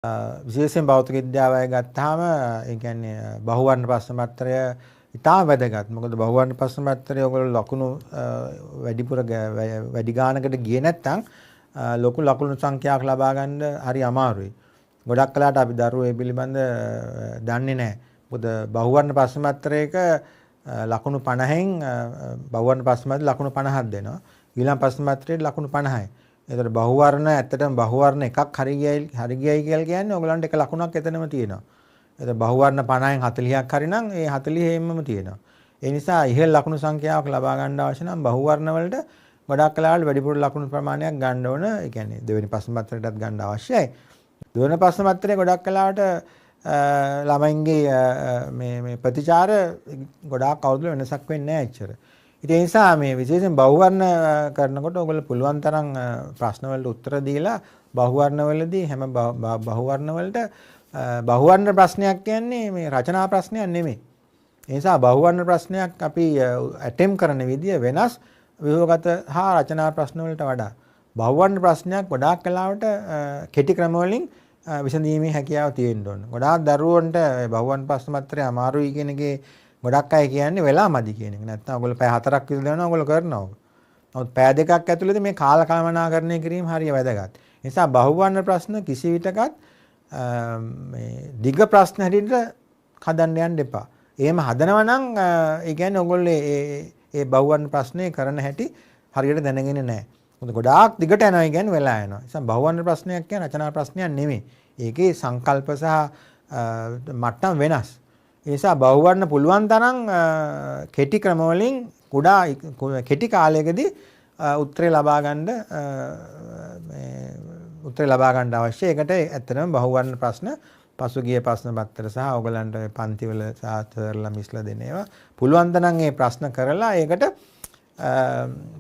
විශේෂයෙන් භෞතික විද්‍යාව අය ගත්තාම ඒ කියන්නේ බහුවර්ණ ප්‍රශ්න පත්‍රය ඉතාම වැදගත්. මොකද බහුවර්ණ ප්‍රශ්න පත්‍රය ඔයගොල්ලෝ ලකුණු වැඩිපුර වැඩි ගානකට ගියේ නැත්නම් ලොකු ලකුණු සංඛ්‍යාවක් ලබා ගන්න හරි අමාරුයි. ගොඩක් වෙලාට අපි දරුවෝ ඒ පිළිබඳ දන්නේ නැහැ. මොකද බහුවර්ණ ප්‍රශ්න පත්‍රයක ලකුණු 50න් බහුවර්ණ ප්‍රශ්න පත්‍රය ලකුණු 50ක් දෙනවා. ඊළඟ ප්‍රශ්න පත්‍රයට ලකුණු 50යි. එතකොට බහුවර්ණ ඇත්තටම බහුවර්ණ එකක් හරි ගියයි කියලා කියන්නේ ඔයගලන්ට එක ලකුණක් එතනම තියෙනවා. එතකොට බහුවර්ණ 50න් 40ක් හරි නම් ඒ 40 එහෙමම තියෙනවා. ඒ නිසා ඉහළ ලකුණු සංඛ්‍යාවක් ලබා ගන්න අවශ්‍ය නම් බහුවර්ණ වලට ගොඩක් වෙලාවට වැඩිපුර ලකුණු ප්‍රමාණයක් ගන්න ඕන. ඒ කියන්නේ දෙවෙනි ප්‍රශ්න පත්‍රයටත් ගන්න අවශ්‍යයි. දෙවෙනි ප්‍රශ්න පත්‍රයේ ගොඩක් වෙලාවට ළමයින්ගේ මේ මේ ප්‍රතිචාර ගොඩාක් අවුරුදු වෙනසක් වෙන්නේ නැහැ එච්චර. ඉතින් ඒ නිසා මේ විශේෂයෙන් බහුවර්ණ කරනකොට ඔයගොල්ලෝ පුළුවන් තරම් ප්‍රශ්න වලට උත්තර දීලා බහුවර්ණ වලදී හැම බහුවර්ණ වලට බහුවර්ණ ප්‍රශ්නයක් කියන්නේ මේ රචනා ප්‍රශ්නයක් නෙමෙයි. ඒ නිසා බහුවර්ණ ප්‍රශ්නයක් අපි ඇටෙම්ප් කරන විදිය වෙනස් ව්‍යුහගත හා රචනා ප්‍රශ්න වලට වඩා. බහුවර්ණ ප්‍රශ්නයක් ගොඩාක් වෙලාවට කෙටි ක්‍රම වලින් විසඳීමේ හැකියාව තියෙන්න ඕන. ගොඩාක් දරුවන්ට බහුවර්ණ ප්‍රශ්න පත්‍රය අමාරුයි කියන එකේ ගොඩක් අය කියන්නේ වෙලා මදි කියන එක. නැත්නම් ඔයගොල්ලෝ පැය 4ක් විතර දෙනවා ඔයගොල්ලෝ කරනවා. නමුත් පැය 2ක් ඇතුළතදී මේ කාල කළමනාකරණය කිරීම හරිය වැදගත්. ඒ නිසා බහුවර්ණ ප්‍රශ්න කිසි විටකත් මේ දිග ප්‍රශ්න හැටියට හදන්න යන්න එපා. එහෙම හදනවා නම් ඒ කියන්නේ ඔයගොල්ලෝ ඒ බහුවර්ණ ප්‍රශ්නේ කරන හැටි හරියට දැනගෙන නැහැ. මොකද ගොඩාක් දිගට යනවා ඒ කියන්නේ වෙලා යනවා. ඒ නිසා බහුවර්ණ ප්‍රශ්නයක් කියන්නේ රචනා ප්‍රශ්නයක් නෙමෙයි. ඒකේ සංකල්ප සහ මට්ටම් වෙනස්. ඒ නිසා බහුවර්ණ පුළුවන් තරම් කෙටි ක්‍රම වලින් කුඩා කෙටි කාලයකදී උත්තරේ ලබා ගන්න මේ උත්තරේ ලබා ගන්න අවශ්‍යයි. ඒකට ඇත්තටම බහුවර්ණ ප්‍රශ්න පසුගිය ප්‍රශ්න පත්‍ර සහ ඔයගලන්ට මේ පන්තිවල සාතරලා මිස්ලා දෙන ඒවා පුළුවන් තරම් ඒ ප්‍රශ්න කරලා ඒකට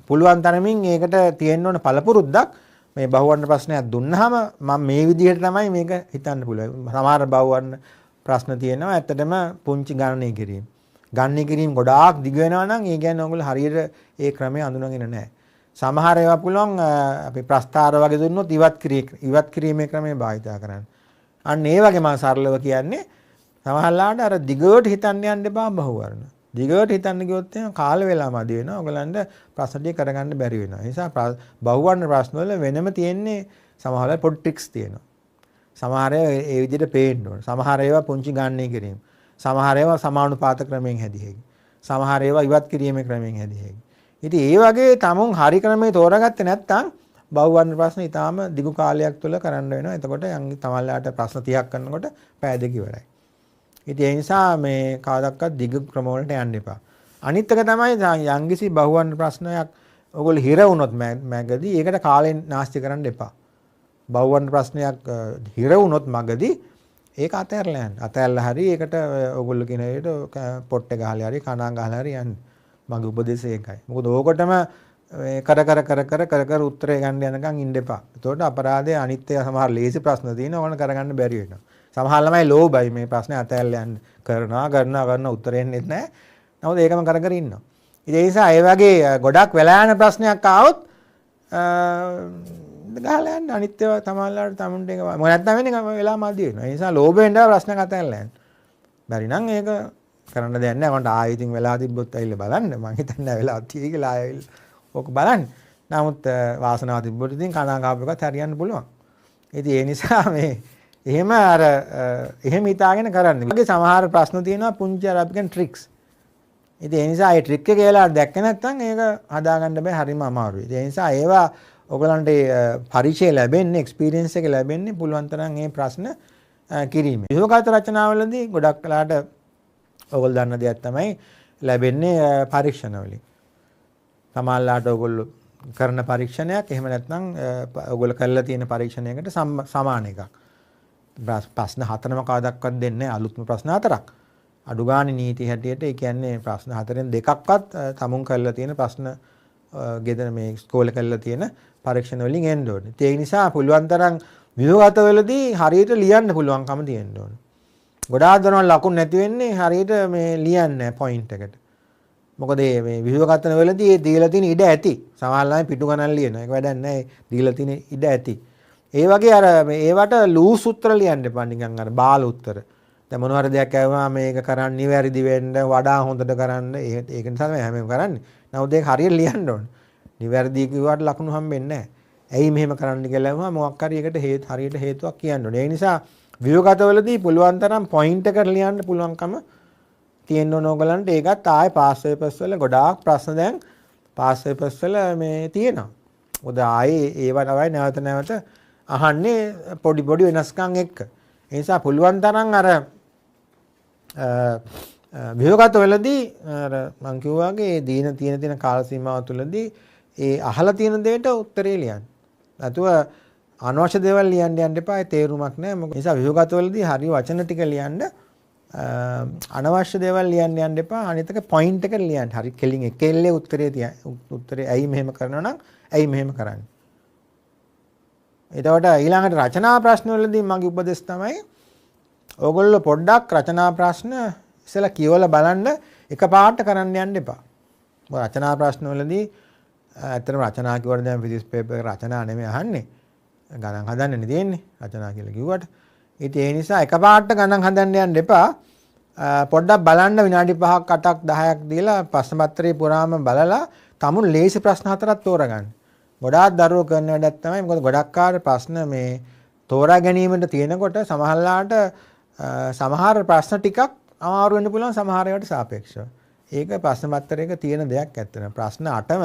පුළුවන් තරමින් ඒකට තියෙන්න ඕන පළපුරුද්දක් මේ බහුවර්ණ ප්‍රශ්නයක් දුන්නාම මම මේ විදිහට තමයි මේක හිතන්න පුළුවන්. සමහර බහුවර්ණ ප්‍රශ්න තියෙනවා ඇත්තටම පුංචි ගණනය කිරීම. ගණනය කිරීම ගොඩාක් දිග වෙනවා නම් ඒ කියන්නේ ඔයගොල්ලෝ හරියට ඒ ක්‍රමය අඳුනගෙන නැහැ. සමහර ඒවා පුළුවන් අපි ප්‍රස්තාර වගේ දුන්නොත් ඉවත් කිරීමේ ක්‍රමය භාවිතා කරන්න. අන්න ඒ වගේ මම සරලව කියන්නේ සමහරලාට අර දිගට හිතන්න යන්න එපා බහුවර්ණ. දිගට හිතන්න ගියොත් එහෙම කාල වේලා මදි වෙනවා. ඔයගලන්ට ප්‍රශ්න ටික කරගන්න බැරි වෙනවා. ඒ නිසා බහුවර්ණ ප්‍රශ්න වල වෙනම තියෙන්නේ සමහර වෙලාවට පොඩි ට්‍රික්ස් තියෙනවා. සමහර ඒවා ඒ විදිහට පේන්න ඕන. සමහර ඒවා පුංචි ගණනය කිරීම. සමහර ඒවා සමානුපාත ක්‍රමයෙන් හැදිය හැකි. සමහර ඒවා ඉවත් කිරීමේ ක්‍රමයෙන් හැදිය හැකි. ඉතින් ඒ වගේ තමුන් හරි ක්‍රමයේ තෝරාගත්තේ නැත්නම් බහුවර්ණ ප්‍රශ්න ඊටාම දිගු කාලයක් තුල කරන්න වෙනවා. එතකොට යම් තමන්ලාට ප්‍රශ්න 30ක් කරනකොට පැය දෙක ඉවරයි. ඉතින් ඒ නිසා මේ කවදාවත් දිගු ක්‍රම වලට යන්න එපා. අනිත් එක තමයි යම්කිසි බහුවර්ණ ප්‍රශ්නයක් ඔයගොල්ලෝ හිර වුණොත් මගදී ඒකට කාලෙන් නාස්ති කරන්න එපා. බහුවර්ණ ප්‍රශ්නයක් හිර වුණොත් මගදී ඒක අතහැරලා යන්න. අතහැරලා හරි ඒකට ඔයගොල්ලෝ කියන විදිහට පොට්ටේ ගහලා හරි කණා ගහලා හරි යන්න. මගේ උපදේශය ඒකයි. මොකද ඕකටම මේ කර කර කර කර කර කර උත්තරේ ගන්න යනකම් ඉන්න එපා. එතකොට අපරාධයේ අනිත් ඒවා සමහර ලේසි ප්‍රශ්න තියෙනවා ඕන කරගන්න බැරි වෙනවා. සමහර ළමයි ලෝභයි මේ ප්‍රශ්නේ අතහැරලා යන්න. කරනවා කරනවා කරන උත්තරේ එන්නේ නැහැ. නමුත් ඒකම කර කර ඉන්නවා. ඉතින් ඒ නිසා ඒ වගේ ගොඩක් වෙලා යන ප්‍රශ්නයක් ආවොත් ගහලා යන්න. අනිත් ඒවා තමන්ලාට තමුන්ට ඒක මොකද නැත්නම් වෙන්නේ වෙලා මදි වෙනවා. ඒ නිසා ලෝභ වෙන්න ප්‍රශ්නයක් අතහැරලා යන්න. බැරි නම් ඒක කරන්න දෙයක් නැහැ. මන්ට ආයෙ ඉතින් වෙලා තිබ්බොත් ඇවිල්ලා බලන්න. මං හිතන්නේ වෙලා තියෙයි කියලා ආයෙ ඇවිල්ලා ඕක බලන්න. නමුත් වාසනාව තිබ්බොත් ඉතින් කනා කාපු එකත් හරියන්න පුළුවන්. ඉතින් ඒ නිසා මේ එහෙම අර එහෙම හිතාගෙන කරන්න. වගේ සමහර ප්‍රශ්න තියෙනවා පුංචි අර අපි කියන ට්‍රික්ස්. ඉතින් ඒ නිසා ඒ ට්‍රික් එක ඒලා දැක්කේ නැත්නම් ඒක හදාගන්න බෑ හරිම අමාරුයි. ඉතින් ඒ නිසා ඒවා ඔයගලන්ට ඒ පරිචය ලැබෙන්නේ එක්ස්පීරියන්ස් එක ලැබෙන්නේ පුළුවන් තරම් මේ ප්‍රශ්න කිරීමෙන්. ව්‍යුහගත රචනාවලදී ගොඩක් වෙලාට ඔයගොල්ලෝ දන්න දෙයක් තමයි ලැබෙන්නේ පරීක්ෂණ වලින්. සමහරලාට ඔයගොල්ලෝ කරන පරීක්ෂණයක් එහෙම නැත්නම් ඔයගොල්ලෝ කරලා තියෙන පරීක්ෂණයකට සමාන එකක්. ප්‍රශ්න හතරම කවදාවත් දෙන්නේ නැහැ අලුත්ම ප්‍රශ්න හතරක්. අඩු ගානේ නීති හැටියට ඒ කියන්නේ ප්‍රශ්න හතරෙන් දෙකක්වත් තමුන් කරලා තියෙන ප්‍රශ්න ගෙදර මේ ඉස්කෝලේ කරලා තියෙන පරීක්ෂණ වලින් එන්න ඕනේ. ඒ නිසා පුළුවන් තරම් ව්‍යුහගත වලදී හරියට ලියන්න පුළුවන්කම තියෙන්න ඕනේ. ගොඩාක් දරුවන් ලකුණු නැති වෙන්නේ හරියට මේ ලියන්නේ නැහැ පොයින්ට් එකට. මොකද මේ ව්‍යුහගත වලදී ඒ දීලා තියෙන ඉඩ ඇති. සමහර ළමයි පිටු ගණන් ලියනවා. ඒක වැඩක් නැහැ. දීලා තියෙන ඉඩ ඇති. ඒ වගේ අර මේ ඒවට ලූස් උත්තර ලියන්න එපා, නිකන් අර බාල උත්තර. දැන් මොන හරි දෙයක් ඇහුවා මේක කරන්න නිවැරදි වෙන්න වඩා හොඳට කරන්න, ඒක නිසා තමයි හැමෝම කරන්නේ. නමුත් ඒක හරියට ලියන්න ඕන. නිවැරදි කිව්වට ලකුණු හම්බෙන්නේ නැහැ. ඇයි මෙහෙම කරන්න කියලා ඇහුවා මොකක් හරි එකට හරියට හේතුවක් කියන්න ඕනේ. ඒ නිසා ව්‍යුහගතවලදී පුළුවන් තරම් පොයින්ට් එකට ලියන්න පුළුවන්කම තියෙන්න ඕන ඕගලන්ට. ඒකත් ආයේ පාස් පේපර්ස් වල ගොඩාක් ප්‍රශ්න දැන් පාස් පේපර්ස් වල මේ තියෙනවා. මොකද ආයේ ඒවා තමයි නැවත නැවත අහන්නේ පොඩි පොඩි වෙනස්කම් එක්ක. ඒ නිසා පුළුවන් තරම් අර ව්‍යුහගතවලදී අර මං කිව්වා වගේ දීන තියෙන තියෙන කාල සීමාව තුළදී ඒ අහලා තියෙන දෙයට උත්තරේ ලියන්න. නැතුව අනවශ්‍ය දේවල් ලියන්න යන්න එපා. ඒ තේරුමක් නෑ. මොකද නිසා ව්‍යුහගතවලදී හරි වචන ටික ලියන්න, අනවශ්‍ය දේවල් ලියන්න යන්න එපා. අනිත් එක පොයින්ට් එක ලියන්න. හරි කෙලින් එකෙල්ලේ උත්තරේ තියන්න. උත්තරේ ඇයි මෙහෙම කරනවා නම් ඇයි මෙහෙම කරන්නේ. එතකොට ඊළඟට රචනා ප්‍රශ්න වලදී මගේ උපදෙස් තමයි ඕගොල්ලෝ පොඩ්ඩක් රචනා ප්‍රශ්න ඉස්සෙල්ලා කියවලා බලන්න, එකපාරට කරන්න යන්න එපා. මොකද රචනා ප්‍රශ්න වලදී ඇත්තටම රචනා කිව්වට දැන් ෆිසික්ස් පේපර් එක රචනා නෙමෙයි අහන්නේ. ගණන් හදන්නනේ තියෙන්නේ රචනා කියලා කිව්වට. ඉතින් ඒ නිසා එකපාරට ගණන් හදන්න යන්න එපා. පොඩ්ඩක් බලන්න විනාඩි 5ක් 8ක් 10ක් දීලා ප්‍රශ්න පත්‍රය පුරාම බලලා තමුන් ලේසි ප්‍රශ්න හතරක් තෝරගන්න. ගොඩාක් දරුවෝ කරන වැඩක් තමයි. මොකද ගොඩක් ආර ප්‍රශ්න මේ තෝරා ගැනීමට තියෙනකොට සමහරලාට සමහර ප්‍රශ්න ටිකක් අමාරු වෙන්න පුළුවන් සමහර ඒවාට සාපේක්ෂව. ඒක ප්‍රශ්න පත්‍රයක තියෙන දෙයක් ඇත්තටම. ප්‍රශ්න 8ම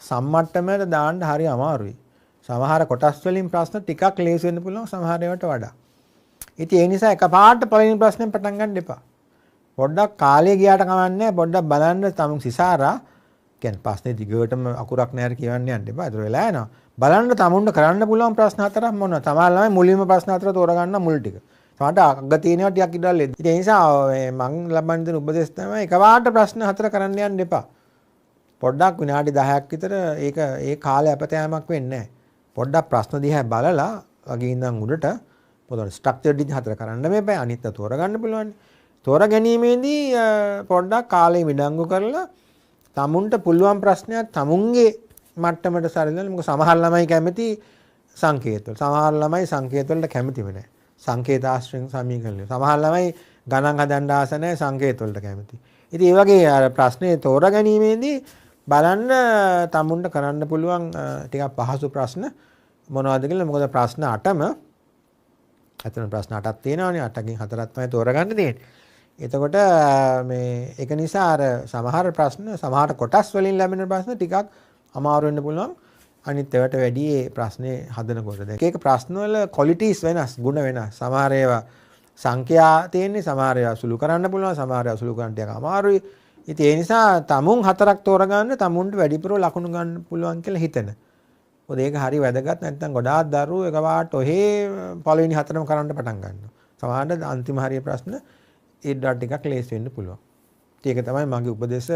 සම්මට්ටමට දාන්න හරි අමාරුයි. සමහර කොටස් වලින් ප්‍රශ්න ටිකක් ලේසි වෙන්න පුළුවන් සමහර ඒවාට වඩා. ඉතින් ඒ නිසා එකපාරට පළවෙනි ප්‍රශ්නෙන් පටන් ගන්න එපා. පොඩ්ඩක් කාලය ගියාට කමක් නැහැ. පොඩ්ඩක් බලන්න තමුන් සිසාරා කියන්නේ ප්‍රශ්නේ දිගටම අකුරක් නෑර කියවන්න යන්න එපා. ඒතර වෙලා යනවා. බලන්න තමුන්ට කරන්න පුළුවන් ප්‍රශ්න හතරක් මොනවද? තමා ළමයි මුලින්ම ප්‍රශ්න හතර තෝරගන්න මුල් ටික. තමාට අග තියෙනවා ටිකක් ඉඩවල් එද්දි. ඉතින් ඒ නිසා මේ මං ලබන දෙන උපදෙස් තමයි එකපාරට ප්‍රශ්න හතර කරන්න යන්න එපා. පොඩ්ඩක් විනාඩි 10ක් විතර ඒක ඒ කාලය අපතෑමක් වෙන්නේ නැහැ. පොඩ්ඩක් ප්‍රශ්න දිහා බලලා වගේ ඉඳන් උඩට පොඩ්ඩක් ස්ට්‍රක්චර් ඩිජ් හතර කරන්න මේපයි. අනිත් තෝරගන්න පුළුවන්. තෝර ගැනීමේදී පොඩ්ඩක් කාලය විඩංගු කරලා තමුන්ට පුළුවන් ප්‍රශ්නයක් තමුන්ගේ මට්ටමට සරිලන. මොකද සමහර ළමයි කැමති සංකේත වල. සමහර ළමයි සංකේත වලට කැමතිම නැහැ. සංකේත ආශ්‍රයෙන් සමීකරණ. සමහර ළමයි ගණන් හදන්න ආස නැහැ, සංකේත වලට කැමති. ඉතින් ඒ වගේ අර ප්‍රශ්නේ තෝර ගැනීමේදී බලන්න තමුන්ට කරන්න පුළුවන් ටිකක් පහසු ප්‍රශ්න මොනවද කියලා. මොකද ප්‍රශ්න 8ම ඇත්තටම ප්‍රශ්න 8ක් තියෙනවානේ. 8කින් 4ක් තමයි තෝරගන්න තියෙන්නේ. එතකොට මේ ඒක නිසා අර සමහර ප්‍රශ්න සමහර කොටස් වලින් ලැබෙන ප්‍රශ්න ටිකක් අමාරු වෙන්න පුළුවන්. අනිත් ඒවාට වැඩි ඒ ප්‍රශ්නේ හදනකොට. දැන් එක එක ප්‍රශ්න වල ක්වොලිටිස් වෙනස්, ගුණ වෙනස්. සමහර ඒවා සංඛ්‍යා තියෙන්නේ, සමහර ඒවා සුළු කරන්න පුළුවන්, සමහර ඒවා සුළු කරන්න ටිකක් අමාරුයි. ඉතින් ඒ නිසා තමුන් හතරක් තෝරගන්න තමුන්ට වැඩිපුර ලකුණු ගන්න පුළුවන් කියලා හිතෙන. මොකද ඒක හරි වැදගත්. නැත්නම් ගොඩාක් දරුවෝ එකපාරට ඔහේ පළවෙනි හතරම කරන්න පටන් ගන්නවා. සමහරවිට අන්තිම හරිය ප්‍රශ්න ඊට ටිකක් ලේසි වෙන්න පුළුවන්. ඉතින් ඒක තමයි මගේ උපදේශ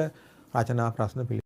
රචනා ප්‍රශ්න පිළිබඳව.